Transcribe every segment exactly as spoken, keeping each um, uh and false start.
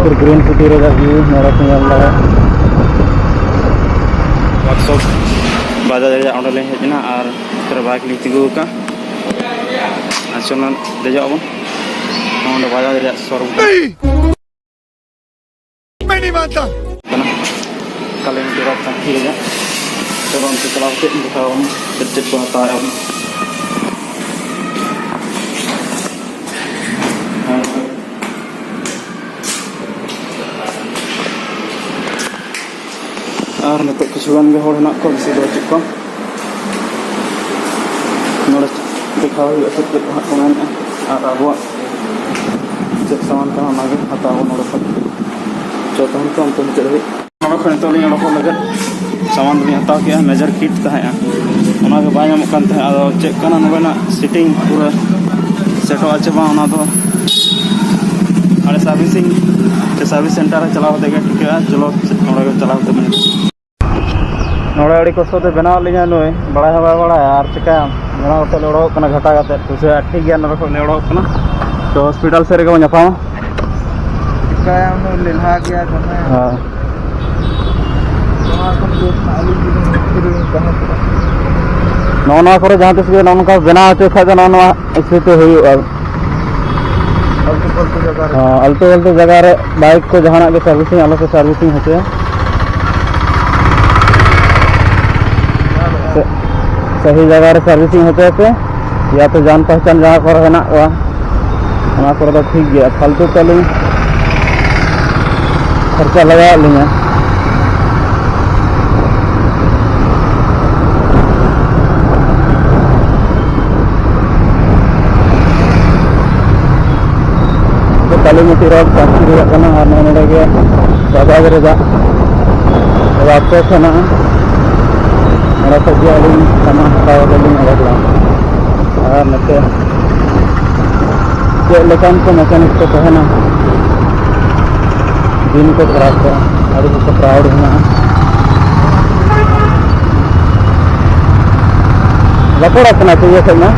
ᱯᱩᱨ green city ᱨᱮᱭᱟᱜ ᱵᱷᱤᱭᱩ ᱱᱚᱰᱮ ᱯᱮ ᱧᱮᱞ ᱫᱟᱲᱮᱭᱟᱜᱼᱟ᱾ ᱣᱟᱨᱠᱥᱚᱯ ᱵᱟᱡᱟᱡᱽ ᱨᱮᱭᱟᱜ ᱚᱸᱰᱮ ᱞᱤᱧ ᱦᱮᱡ ᱮᱱᱟ ᱟᱨ ᱱᱚᱛᱮ ᱨᱮ ᱵᱟᱭᱤᱠ ᱞᱤᱧ ᱛᱤᱸᱜᱩ ᱟᱠᱟᱫᱼᱟ᱾ ᱟᱨ ᱪᱚᱞᱚ ᱫᱮᱡᱚᱜ ᱟᱵᱚᱱ ᱱᱚᱰᱮ ᱵᱟᱡᱟᱡᱽ ᱨᱮᱭᱟᱜ ᱥᱳᱨᱩᱢ ᱠᱟᱱᱟ᱾ ᱠᱟᱞᱤ ᱢᱤᱫᱴᱮᱡ ᱨᱚᱛ ᱛᱟᱹᱠᱤ ᱨᱮᱭᱟᱜ᱾ ᱪᱚᱞᱚ ᱚᱱᱛᱮ ᱪᱟᱞᱟᱣ ᱠᱟᱛᱮ ᱫᱮᱠᱷᱟᱣ ᱟᱵᱚᱱ ᱪᱮᱫ ᱪᱮᱫ ᱠᱚ ᱦᱟᱛᱟᱣᱮᱫᱼᱟ ᱵᱚᱱ᱾ ᱟᱨ ᱱᱤᱛᱚᱜ ᱠᱤᱪᱷᱩ ᱜᱟᱱ ᱜᱮ ᱦᱚᱲ ᱦᱮᱱᱟᱜ ᱠᱚᱣᱟ, ᱵᱮᱥᱤ ᱫᱚ ᱵᱟᱹᱪᱩᱜ ᱠᱚᱣᱟ᱾ ᱱᱚᱰᱮ ᱫᱮᱠᱷᱟᱣ ᱦᱩᱭᱩᱜᱼᱟ ᱪᱮᱫ ᱪᱮᱫ ᱠᱚ ᱦᱟᱸᱜ ᱠᱚ ᱢᱮᱱᱮᱫᱼᱟ ᱟᱨ ᱟᱵᱚᱣᱟᱜ ᱪᱮᱫ ᱥᱟᱢᱟᱱ ᱠᱟᱱᱟ ᱚᱱᱟᱜᱮ ᱦᱟᱛᱟᱣ ᱟᱵᱚᱱ ᱱᱚᱰᱮ ᱠᱷᱚᱱ᱾ ᱪᱚ ᱛᱟᱦᱚᱞᱮ ᱛᱚ ᱚᱱᱛᱮ ᱢᱩᱪᱟᱹᱫ ᱫᱷᱟᱹᱵᱤᱡ᱾ ᱱᱚᱰᱮ ᱠᱷᱚᱱ ᱱᱤᱛᱚᱜ ᱞᱤᱧ ᱚᱰᱚᱠᱚᱜ ᱞᱟᱹᱜᱤᱫ ᱥᱟᱢᱟᱱ ᱫᱚᱞᱤᱧ ᱦᱟᱛᱟᱣ ᱠᱮᱜᱼᱟ, ᱢᱮᱡᱟᱨ ᱠᱤᱴ ᱛᱟᱦᱮᱸᱜᱼᱟ, ᱚᱱᱟᱜᱮ ᱵᱟᱭ ᱧᱟᱢᱚᱜ ᱠᱟᱱ ᱛᱟᱦᱮᱸᱫ᱾ ᱟᱫᱚ ᱪᱮᱫ ᱠᱟᱱᱟ ᱱᱚᱰᱮᱱᱟᱜ ᱥᱤᱴᱤᱝ ᱯᱩᱨᱟᱹ ᱥᱮᱴᱚᱜᱼᱟ ᱪᱮ ᱵᱟᱝ, ᱚᱱᱟ ᱫᱚ ᱦᱟᱸᱰᱮ ᱥᱟᱨᱵᱷᱤᱥᱤᱝ ᱥᱮ ᱥᱟᱨᱵᱷᱤᱥ ᱥᱮᱱᱴᱟᱨ ᱨᱮ ᱪᱟᱞᱟᱣ ᱠᱟᱛᱮ ᱜᱮ ᱴᱷᱤᱠᱟᱹᱜᱼᱟ᱾ ᱪᱚᱞᱚ ᱱᱚᱰᱮ ᱜᱮ ᱪᱟᱞᱟᱣ ᱠᱟᱛᱮ ᱵᱚᱱ ᱧᱮᱞᱟ᱾ ᱱᱚᱰᱮ ᱟᱹᱰᱤ ᱠᱚᱥᱴᱚ ᱛᱮ ᱵᱮᱱᱟᱣ ᱞᱤᱧᱟ ᱱᱩᱭ, ᱵᱟᱲᱟᱭ ᱦᱚᱸ ᱵᱟᱭ ᱵᱟᱲᱟᱭᱟ᱾ ᱟᱨ ᱪᱤᱠᱟᱹᱭᱟᱢ, ᱵᱮᱱᱟᱣ ᱠᱟᱛᱮ ᱞᱮ ᱚᱰᱚᱠᱚᱜ ᱠᱟᱱᱟ ᱜᱷᱟᱴᱟ ᱠᱟᱛᱮ᱾ ᱛᱚ ᱥᱮ ᱴᱷᱤᱠ ᱜᱮᱭᱟ, ᱱᱚᱰᱮ ᱠᱷᱚᱱ ᱞᱮ ᱚᱰᱚᱠᱚᱜ ᱠᱟᱱᱟ᱾ ᱛᱚ ᱦᱚᱥᱯᱤᱴᱟᱞ ᱥᱮᱫ ᱨᱮᱜᱮ ᱵᱚᱱ ᱧᱟᱯᱟᱢᱟ᱾ ᱪᱤᱠᱟᱹᱭᱟᱢ, ᱩᱱᱟᱹᱜ ᱞᱮᱞᱦᱟ ᱜᱮᱭᱟ ᱫᱚᱢᱮ᱾ ᱦᱮᱸ᱾ ᱱᱚᱣᱟ ᱠᱷᱚᱱ ᱵᱮᱥ ᱟᱹᱞᱤᱧ ᱜᱮᱞᱤᱧ ᱠᱤᱨᱤᱧ ᱛᱟᱦᱮᱸ ᱠᱚᱜᱼᱟ᱾ ᱱᱚᱜᱼᱚ ᱱᱚᱣᱟ ᱠᱚᱨᱮ ᱡᱟᱦᱟᱸ ᱛᱤᱥ ᱜᱮ ᱱᱚᱜᱼᱚ ᱱᱚᱝᱠᱟ ᱵᱮᱱᱟᱣ ᱦᱚᱪᱚᱭ ᱠᱷᱟᱡ ᱫᱚ ᱱᱚᱜᱼᱚ ᱱᱚᱣᱟ ᱤᱥᱩ ᱛᱮ ᱦᱩᱭᱩᱜᱼᱟ᱾ ᱟᱞᱛᱩ ᱯᱷᱟᱞᱛᱩ ᱡᱟᱭᱜᱟ ᱨᱮ᱾ ᱦᱮᱸ, ᱟᱞᱛᱩ ᱯᱷᱟᱞᱛᱩ ᱡᱟᱭᱜᱟ ᱨᱮ ᱵᱟᱭᱤᱠ ᱠᱚ ᱡᱟᱦᱟᱱᱟᱜ ᱜᱮ ᱥᱟᱨᱵᱷᱤᱥᱤᱝ ᱟᱞᱚ ᱯᱮ ᱥᱟᱨᱵᱷᱤᱥᱤᱝ ᱦᱚᱪᱚᱭᱟ᱾ ᱥᱮ-, ᱥᱟᱹᱦᱤ ᱡᱟᱭᱜᱟ ᱨᱮ ᱥᱟᱨᱵᱷᱤᱥᱤᱝ ᱦᱚᱪᱚᱭ ᱯᱮ, ᱭᱟ ᱛᱚ ᱡᱟᱱ ᱯᱟᱦᱪᱟᱱ ᱡᱟᱦᱟᱸ ᱠᱚᱨᱮ ᱦᱮᱱᱟᱜ ᱠᱚᱣᱟ, ᱚᱱᱟ ᱠᱚᱨᱮ ᱫᱚ ᱴᱷᱤᱠ ᱜᱮᱭᱟ, ᱯᱷᱟᱞᱛᱩ ᱛᱮ ᱟᱹᱞᱤᱧ ᱠᱷᱚᱨᱪᱟ ᱞᱟᱜᱟᱣᱮᱫ ᱞᱤᱧᱟ᱾ ᱠᱟᱞᱤᱢᱚᱛᱤ ᱨᱳᱰ ᱯᱟᱹᱪᱤ ᱨᱮᱭᱟᱜ ᱠᱟᱱᱟ ᱟᱨ ᱱᱚᱜᱼᱚ ᱱᱚᱰᱮ ᱜᱮ ᱵᱟᱡᱟᱡᱽ ᱨᱮᱭᱟᱜ ᱨᱟᱡᱽ ᱪᱚᱠ ᱦᱮᱱᱟᱜᱼᱟ᱾ ᱚᱸᱰᱮ ᱠᱷᱚᱡ ᱜᱮ ᱟᱹᱞᱤᱧ ᱥᱟᱢᱟᱱ ᱦᱟᱛᱟᱣ ᱠᱟᱛᱮ ᱞᱤᱧ ᱚᱰᱚᱠ ᱞᱮᱱᱟ᱾ ᱟᱨ ᱱᱚᱛᱮ ᱪᱮᱫ ᱞᱮᱠᱟᱱ ᱠᱚ ᱢᱮᱠᱟᱱᱤᱠ ᱠᱚ ᱛᱟᱦᱮᱱᱟ, ᱫᱤᱱ ᱠᱚ ᱠᱷᱟᱨᱟᱯ ᱠᱚᱜᱼᱟ, ᱟᱹᱰᱤ ᱵᱚᱛᱚᱨ ᱯᱨᱟᱭ ᱦᱮᱱᱟᱜᱼᱟ᱾ ᱵᱟᱠᱚ ᱚᱲᱟᱜ ᱠᱟᱱᱟ ᱟᱹᱛᱩ ᱤᱭᱟᱹ ᱠᱷᱚᱡ ᱢᱟ᱾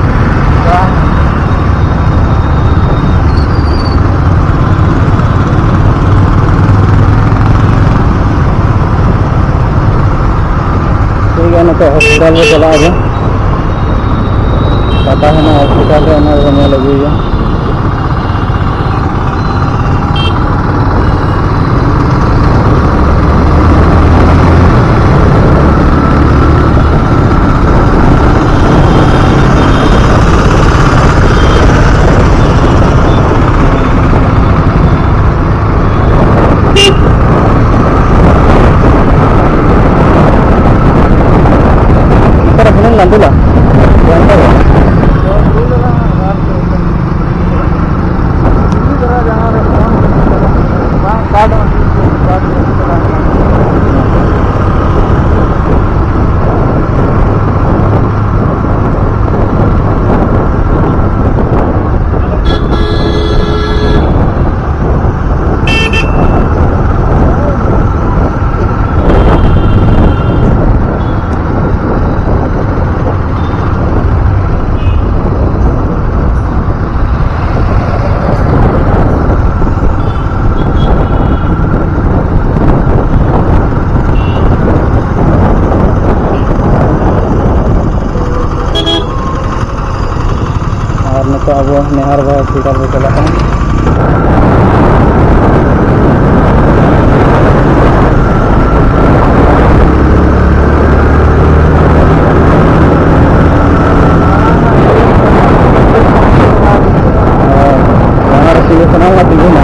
ᱵᱟᱝ᱾ ᱱᱤᱛᱚᱜ ᱦᱚᱥᱯᱤᱴᱟᱞ ᱨᱮ ᱪᱟᱞᱟᱜ ᱟᱵᱚ᱾ ᱯᱟᱛᱟ ᱦᱮᱱᱟᱜᱼᱟ ᱦᱚᱥᱯᱤᱴᱟᱞ ᱨᱮ, ᱚᱱᱟ ᱨᱮᱵᱚᱱ ᱧᱮᱞ ᱟᱹᱜᱩᱭᱮᱭᱟ᱾ ᱚᱠᱟᱨᱮ ᱯᱷᱳᱱᱮᱢ ᱞᱟᱫᱮ ᱞᱟ? ᱟᱨ ᱱᱤᱛᱚᱜ ᱟᱵᱚ ᱱᱮᱦᱟᱨ ᱵᱟᱦᱟ ᱦᱚᱥᱯᱤᱴᱟᱞ ᱨᱮ ᱪᱟᱞᱟᱜ ᱠᱟᱱᱟ᱾ ᱟᱨ ᱡᱟᱦᱟᱸ ᱨᱮ ᱛᱤᱸᱜᱩ ᱥᱟᱱᱟᱢ ᱢᱟ ᱛᱤᱸᱜᱩᱱᱟ᱾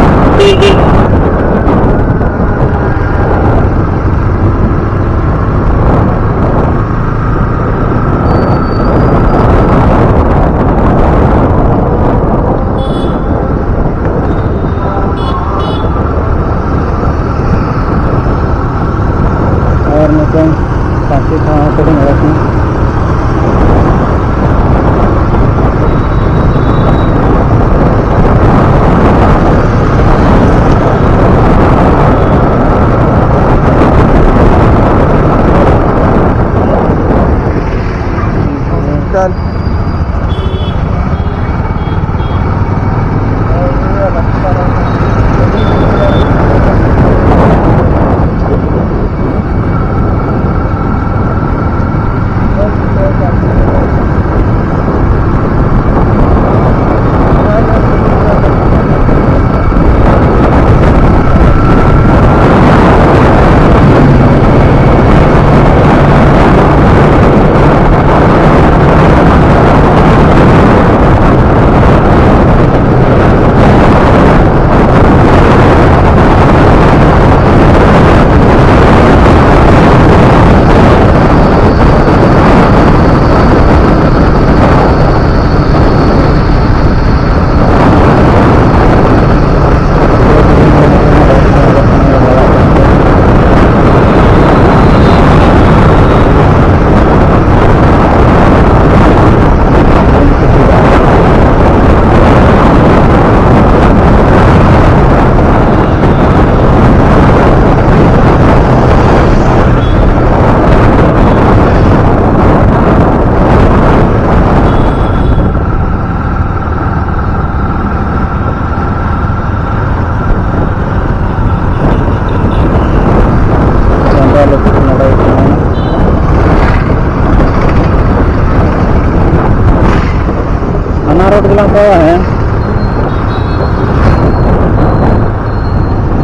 ᱨᱳᱰ ᱜᱮᱞᱟᱝ ᱠᱚᱭᱚᱜᱟ, ᱦᱮᱸ᱾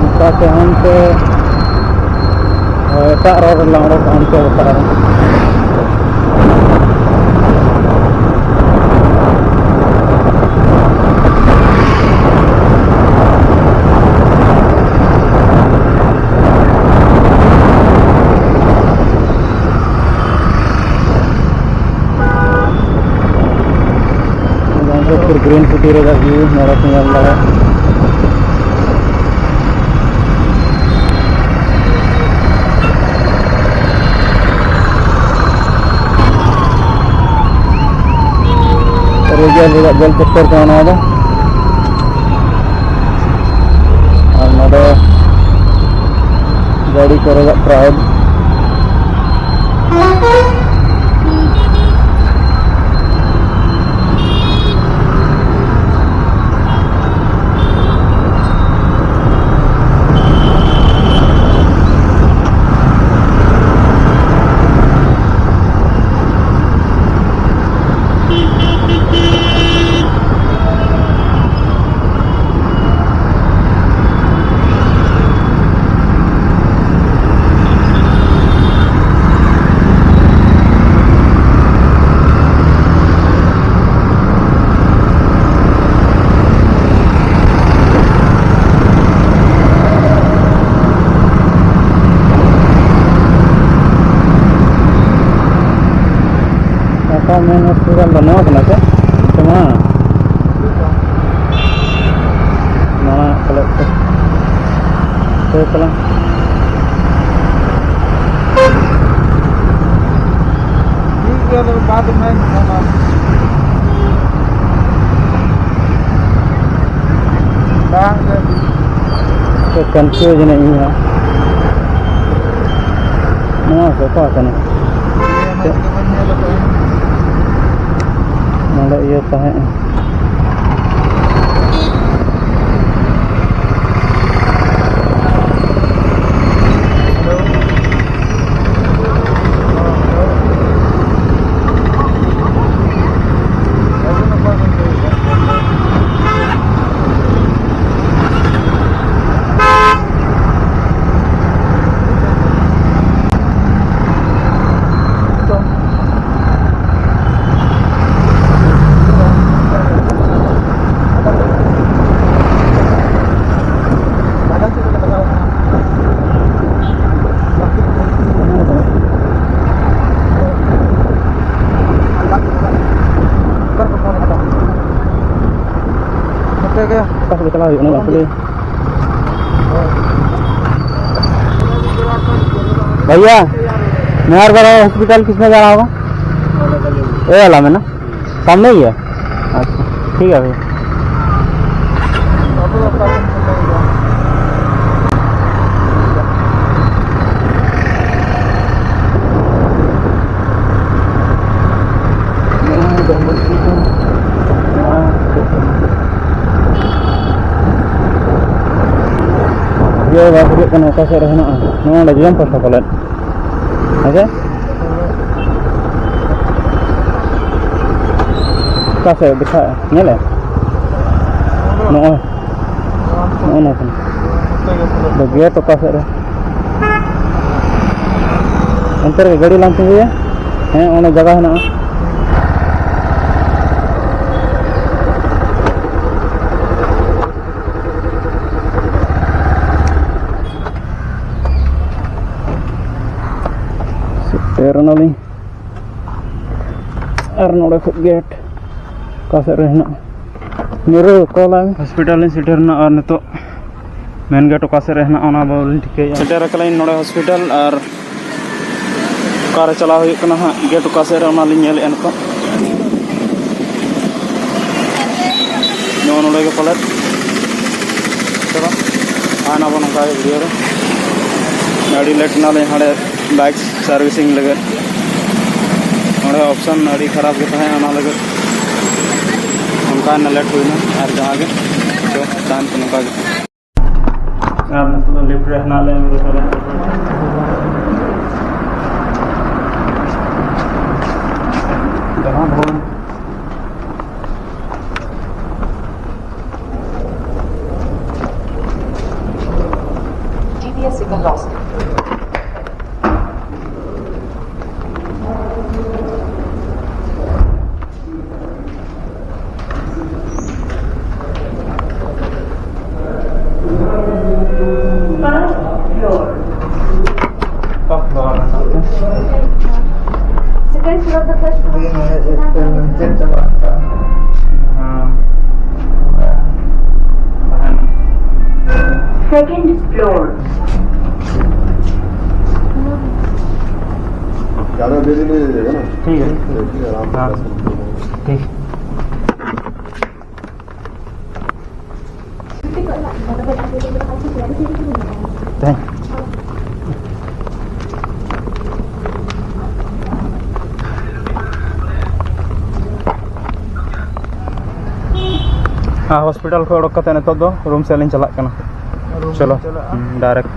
ᱚᱱᱠᱟ ᱛᱮ ᱦᱟᱱᱛᱮ, ᱦᱳᱭ, ᱮᱴᱟᱜ ᱨᱳᱰ ᱨᱮᱞᱟᱝ ᱚᱰᱚᱠᱚᱜᱼᱟ, ᱦᱟᱱᱛᱮ ᱮᱴᱟᱜ ᱨᱳᱰ᱾ ᱜᱚᱝᱠᱮ, ᱯᱩᱨᱟᱹ green city ᱨᱮᱭᱟᱜ view ᱱᱚᱰᱮ ᱯᱮ ᱧᱮᱞ ᱫᱟᱲᱮᱭᱟᱜᱼᱟ᱾ ᱨᱮᱜᱮ ᱟᱞᱮᱭᱟᱜ ᱡᱚᱞ ᱪᱚᱠᱠᱚᱨ ᱠᱟᱱᱟ ᱱᱚᱣᱟ ᱫᱚ᱾ ᱟᱨ ᱱᱚᱰᱮ ᱜᱟᱹᱰᱤ ᱠᱚᱨᱮᱱᱟᱜ crowd᱾ ᱚᱠᱟ main hospital ᱫᱚ ᱱᱚᱣᱟ ᱠᱟᱱᱟ ᱥᱮ? ᱥᱮ ᱱᱚᱣᱟ? ᱱᱚᱣᱟ ᱯᱟᱞᱮᱫ ᱪᱚ᱾ ᱦᱟᱯᱮ ᱛᱟᱞᱟᱝ᱾ ᱴᱷᱤᱠ ᱜᱮᱭᱟ, ᱛᱚᱵᱮ ᱵᱟᱫ ᱢᱮ ᱯᱷᱳᱱᱟ᱾ ᱵᱟᱝ ᱜᱮ᱾ ᱪᱮᱫ confuse ᱮᱱᱟ ᱤᱧ ᱦᱚᱸ᱾ ᱱᱚᱣᱟ ᱠᱚ ᱚᱠᱟ ᱠᱟᱱᱟ? ᱱᱤᱭᱟᱹ ᱢᱟ ᱤᱧ ᱫᱚ ᱵᱟᱹᱧ ᱧᱮᱞ ᱟᱠᱟᱫᱼᱟ᱾ ᱱᱚᱰᱮ ᱤᱭᱟᱹ ᱛᱟᱦᱮᱸᱜᱼᱟ᱾ ᱦᱮᱞᱳ᱾ ᱦᱮᱸ, ᱦᱮᱞᱳ᱾ ᱵᱟᱹᱵᱩ ᱱᱟᱯᱟᱭ ᱜᱮ᱾ ᱚᱠᱟ ᱥᱮᱫ ᱪᱟᱞᱟᱣ ᱦᱩᱭᱩᱜ ᱠᱟᱱᱟ ᱵᱟᱯᱞᱮ? भैया, मेहर बड़ा हॉस्पिटल किस में जाना होगा? ये वाला में ना, सामने ही है। अच्छा, ठीक है भैया। ᱤᱭᱟᱹ ᱵᱟᱭ ᱵᱩᱡᱷᱟᱹᱜ ᱠᱟᱱᱟ, ᱚᱠᱟ ᱥᱮᱫ ᱨᱮ ᱦᱮᱱᱟᱜᱼᱟ᱾ ᱱᱚᱣᱟ ᱚᱸᱰᱮ ᱡᱚᱡᱚᱢ ᱯᱟᱥᱴᱟ ᱯᱟᱞᱮᱫ᱾ ᱦᱮᱸ ᱥᱮ? ᱚᱠᱟ ᱥᱮᱫ ᱫᱮᱠᱷᱟᱜᱼᱟ? ᱧᱮᱞᱮ? ᱱᱚᱜᱼᱚᱭ᱾ ᱱᱚᱜᱼᱚ ᱱᱚᱣᱟ ᱠᱟᱱᱟ᱾ ᱟᱫᱚ ᱜᱮᱴ ᱚᱠᱟ ᱥᱮᱫ ᱨᱮ? ᱚᱱᱛᱮ ᱨᱮᱜᱮ ᱜᱟᱹᱰᱤ ᱞᱟᱝ ᱛᱤᱸᱜᱩᱭᱟ᱾ ᱦᱮᱸ, ᱚᱱᱟ ᱡᱟᱭᱜᱟ ᱦᱮᱱᱟᱜᱼᱟ᱾ ᱥᱮᱴᱮᱨ ᱮᱱᱟᱞᱤᱧ᱾ ᱟᱨ ᱱᱚᱰᱮ ᱠᱷᱚᱡ ᱜᱮᱴ ᱚᱠᱟ ᱥᱮᱫ ᱨᱮ ᱦᱮᱱᱟᱜᱼᱟ? ᱧᱩᱨᱩ ᱠᱚᱞᱟᱭ ᱢᱮ᱾ ᱦᱚᱥᱯᱤᱴᱟᱞ ᱞᱤᱧ ᱥᱮᱴᱮᱨ ᱮᱱᱟ ᱟᱨ ᱱᱤᱛᱚᱜ ᱢᱮᱱ ᱜᱮᱴ ᱚᱠᱟ ᱥᱮᱫ ᱨᱮ ᱦᱮᱱᱟᱜᱼᱟ, ᱚᱱᱟ ᱵᱟᱹᱞᱤᱧ ᱴᱷᱤᱠᱟᱹᱭᱮᱫᱼᱟ᱾ ᱥᱮᱴᱮᱨ ᱟᱠᱟᱱᱟᱞᱤᱧ ᱱᱚᱰᱮ ᱦᱚᱥᱯᱤᱴᱟᱞ, ᱟᱨ ᱚᱠᱟᱨᱮ ᱪᱟᱞᱟᱣ ᱦᱩᱭᱩᱜ ᱠᱟᱱᱟ ᱦᱟᱸᱜ, ᱜᱮᱴ ᱚᱠᱟ ᱥᱮᱫ ᱨᱮ, ᱚᱱᱟᱞᱤᱧ ᱧᱮᱞᱮᱫᱼᱟ ᱱᱤᱛᱚᱜ᱾ ᱱᱚᱜᱼᱚ ᱱᱚᱰᱮ ᱜᱮ ᱯᱟᱞᱮᱫ᱾ ᱪᱚᱞᱚ, ᱛᱟᱦᱮᱱᱟᱵᱚᱱ ᱱᱚᱝᱠᱟ ᱜᱮ ᱵᱷᱤᱰᱤᱭᱳ ᱨᱮ᱾ ᱟᱹᱰᱤ ᱞᱮᱴ ᱮᱱᱟᱞᱤᱧ ᱦᱟᱸᱰᱮ ᱵᱟᱭᱤᱠ ᱥᱟᱨᱵᱷᱤᱥᱤᱝ ᱞᱟᱹᱜᱤᱫ᱾ ᱱᱚᱰᱮ ᱚᱯᱥᱚᱱ ᱟᱹᱰᱤ ᱠᱷᱟᱨᱟᱯ ᱜᱮ ᱛᱟᱦᱮᱸ, ᱚᱱᱟ ᱞᱟᱹᱜᱤᱫ ᱚᱱᱠᱟ ᱞᱮᱴ ᱦᱩᱭᱱᱟ᱾ ᱟᱨ ᱡᱟᱦᱟᱸ ᱜᱮ, ᱛᱚ, ᱛᱟᱦᱮᱱ ᱯᱮ ᱱᱚᱝᱠᱟ ᱜᱮ᱾ ᱟᱨ ᱱᱤᱛᱚᱜ ᱫᱚ ᱞᱤᱯᱷᱴ ᱨᱮ ᱦᱮᱱᱟᱜ ᱞᱮᱭᱟ, ᱢᱤᱨᱩ ᱛᱟᱞᱟ᱾ ᱡᱟᱦᱟᱸ ᱵᱷᱚᱵᱚᱱ᱾ G P S signal lost. First floor. First floor. Second floor, the first floor. ᱦᱮᱸ᱾ ज़्यादा देरी नहीं हो जाएगा ना? ठीक है। देखिए, आराम से हाँ। दस मिनट। ठीक। Thank you. ᱟᱨ ᱦᱚᱥᱯᱤᱴᱟᱞ ᱠᱷᱚᱱ ᱚᱰᱚᱠ ᱠᱟᱛᱮ ᱱᱤᱛᱚᱜ ᱫᱚ ᱨᱩᱢ ᱥᱮᱫ ᱞᱤᱧ ᱪᱟᱞᱟᱜ ᱠᱟᱱᱟ᱾ ᱨᱩᱢ ᱪᱚᱞᱚ᱾ ᱞᱤᱧ ᱪᱟᱞᱟᱜᱼᱟ᱾ ᱦᱩᱸ, ᱰᱟᱭᱨᱮᱠᱴ᱾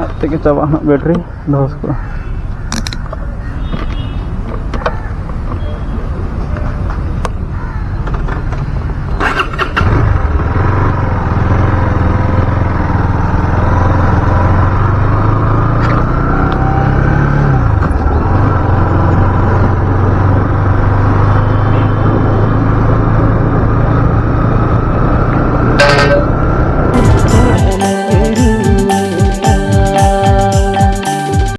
ᱟᱡ ᱛᱮᱜᱮ ᱪᱟᱵᱟᱜᱼᱟ ᱦᱟᱸᱜ ᱵᱮᱴᱨᱤ, ᱫᱚᱥ ᱠᱚ᱾